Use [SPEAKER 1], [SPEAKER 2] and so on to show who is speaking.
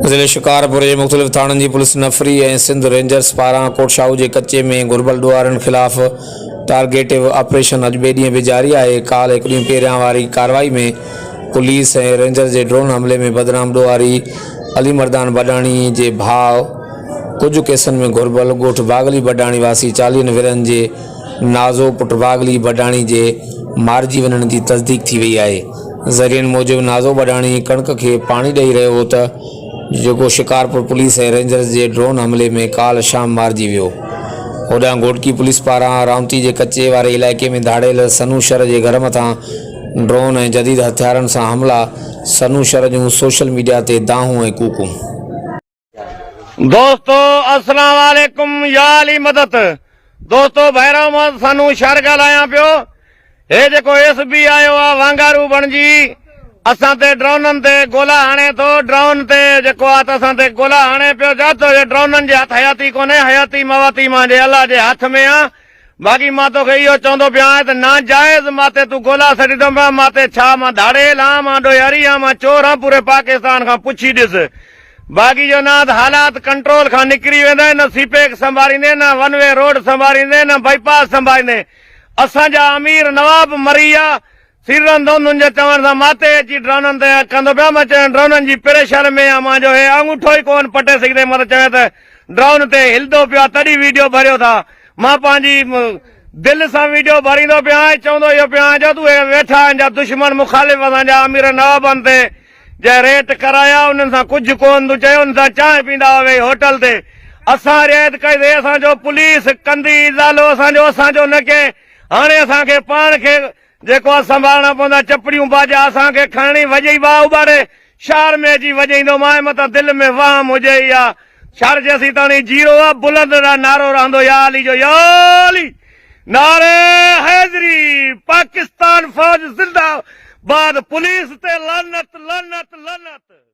[SPEAKER 1] ضلعي شڪارپور جي مختلف ٿاڻن جي پوليس نفري ۽ سنڌ رينجرز پاران ڪوٽ شاهو جي ڪچي ۾ گهربل ڏوهارين خلاف ٽارگيٽو آپريشن اڄ ٻئي ڏينهن به جاري آهي. ڪالهه هڪ ڏينهن پهريان واري ڪارروائي ۾ پوليس ۽ رينجرز جي ڊرون حملي ۾ بدنام ڏوهاري علي مردان بڊاڻي جي ڀاء ڪجهه ڪيسن ۾ گهربل ڳوٺ باغلي بڊاڻي واسي چاليهن ورهين جي نازو پٽ باغلي بڊاڻي جي مارجي وڃڻ جي تصديق ٿي وئي آهي. ذريعن موجب نازو بڊاڻي ڪڻڪ کي پاڻي ڏئي رهيو هو ته جيڪو شڪارپور پوليس ۽ رينجرز جي ڊرون حملي ۾ ڪالهه شام مارجي ويو. هوڏانهن گهوٽڪي پوليس پاران رائونتي جي ڪچي واري علائقي ۾ ڌاڙيل سنو شر جي گهر مٿان ڊرون ۽ جديد هٿيارن سان حملا، سنو شر جون سوشل ميڊيا تي دانهون ۽ ڪوڪون.
[SPEAKER 2] دوستو السلام عليڪم يا علي مدد دوستو ڀائرو مان سنو شر ڳالهايان پيو هي جيڪو ايس بي آيو آ وانگارو بڻجي اسان تي ڊرونن تي گولا هڻي ٿو ڊرون تي جيڪو آ ته اسان تي گولا هڻي پيو جاتو جي ڊرونن جي هٿ حياتي ڪونهي حياتي مواتي مان جي الله جي هٿ ۾ آ باقي مان توکي اهو چوندو پيو آهيان ته ناجائز مان تي تون گولا سٽيندو پيو آهين مان تي ڇا مان ڌاڙيل آهيان مان ڏوهياري آهيان مان چور آهيان پوري پاڪستان کان پڇي ڏس باقي جو نه ته حالات ڪنٽرول کان نڪري ويندا نه سي پيڪ سنڀاريندين نه ون وي روڊ سنڀاريندين نه بائي پاس سنڀاريندين اسان جا امير نواب مري ويا سيرن ڌونڌن جي چوڻ سان ماتي اچي ڊرونن تي ڪندو پيا مان چوين ڊرونن جي پريشر ۾ آ مان جو هي آڱوٺو ئي ڪون پٽي سگهندي مان ته چوين ته ڊرون تي هلدو پيو آ تڏهن ويڊيو ڀريو ٿا مان پنهنجي دل سان ويڊيو ڀريندو پيو آهيان چوندو اهو پيو آهيان جو ته اهي ويٺا آهن جا دشمن مخالف اسان جا امير نوابن تي جنهن ريٽ ڪرايا انهن سان ڪجهه ڪون تون چيو انهن سان چانهه پيندا هئا ويهي هوٽل تي اسان رعايت ڪئي سي اسان جو پوليس ڪندي ازالو اسان جو اسان جو نه ڪنهن هاڻي اسان کي پاڻ کي جيڪو آ سنڀالڻا پوندا چپڙيون باجا اسان کي کڻڻي وڄئي واء اٻاڙي شهر ۾ اچي وڄئيندو مانء متان دل ۾ وهم هجي اها شهر جيسين تاڻي جيئرو آ بلند را نعرو رهندو يا علي جو يا علي نعري حيدري پاڪستان فوج زنده باد پوليس تي لعنت لعنت لعنت.